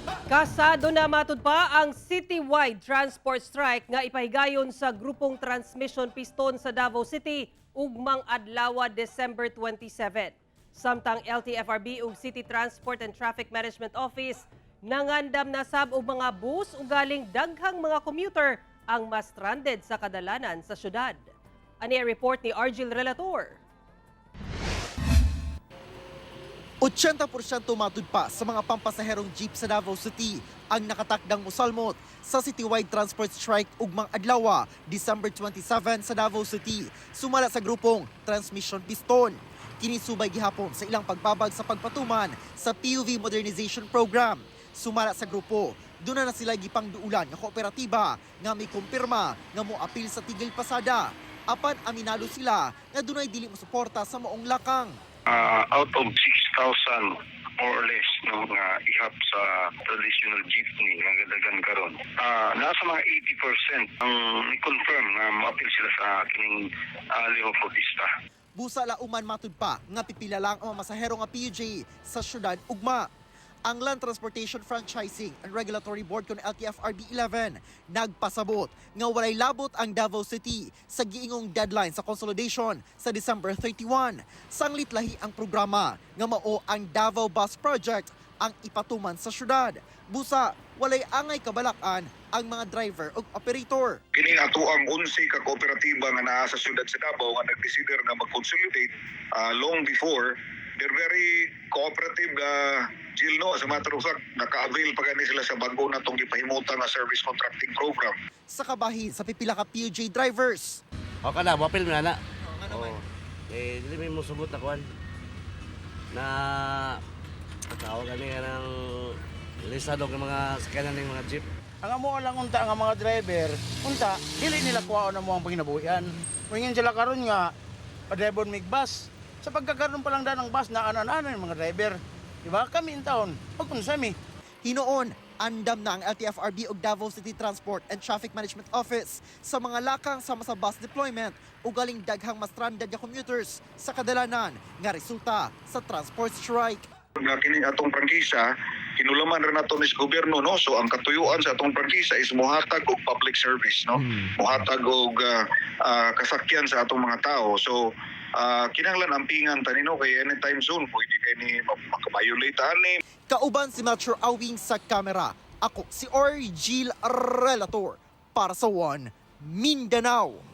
Kasado na matud pa ang citywide transport strike nga ipahigayon sa grupong Transmission Piston sa Davao City ugmang adlaw, December 27. Samtang LTFRB ug City Transport and Traffic Management Office nangandam na sab og mga bus ugaling daghang mga commuter ang mas stranded sa kadalanan sa syudad. Ani ang report ni Argil Relator. 80% matud pa sa mga pampasaherong jeep sa Davao City ang nakatakdang musalmot sa citywide transport strike ugmang adlaw, December 27, sa Davao City, sumala sa grupong Transmission Piston. Kini subay gihapon sa ilang pagbabag sa pagpatuman sa PUV Modernization Program. Sumala sa grupo, duna na sila gipangduulan nga kooperatiba nga may kumpirma nga moapil sa tigil pasada. Apan aminado sila nga dunay dili mosuporta sa maong lakang. Out of 6,000 more or less, no, nga ihap sa traditional jeepney nga gadagan karon, nasa mga 80% ang ni-confirm nga moapil sila sa kining lihok protesta. Busa lauman matud pa nga pipila lang ang mga masahero nga PUJ sa syudad ugma. Ang Land Transportation Franchising and Regulatory Board kon LTFRB 11 nagpasabot nga walay labot ang Davao City sa giingong deadline sa consolidation sa December 31. Sanglit lahi ang programa nga mao ang Davao Bus Project ang ipatuman sa syudad. Busa walay angay kabalakan ang mga driver ug operator. Kining atoang 11 ka kooperatiba nga naa sa siyudad sa Davao nga nagdesider nga mag-consolidate long before, they're very cooperative, Jill, no? As a matter of fact, naka-avail pa gani sila sa bago na tong gipahimutan nga service contracting program. Sa kabahin sa pipila ka PUJ drivers, O kada, wapil na na. Oo. Eh, dili may musugot na kuan. Na tawag kami nga ng lisado ng mga sakyanan ng mga jeep. Ang amo lang unta nga mga driver, unta dili nila kuhaon mo ang panginabuhian. Moingon sila karon nga pa-driver mig bus. Sa pagkakaroon pa lang da ng bus na ano-ano yung mga driver. Di ba? Kami in taon, pagkunsa mi. Hinoon, andam na ang LTFRB ug Davao City Transport and Traffic Management Office sa mga lakang sama sa bus deployment ug galing daghang mas stranded nga commuters sa kadalanan nga resulta sa transport strike. Nga kining atong prangkisa, kinulaman ra nato ni sa gobyerno, no? So ang katuyuan sa atong prangkisa is mohatag og public service, no, mohatag og kasakyan sa atong mga tao. So kinahanglan ampingan tani, no, kay anytime soon pwede kay ni maka-violate ani. Kauban si Melchor Awing sa kamera. Ako si Orgil Relator para sa One Mindanao.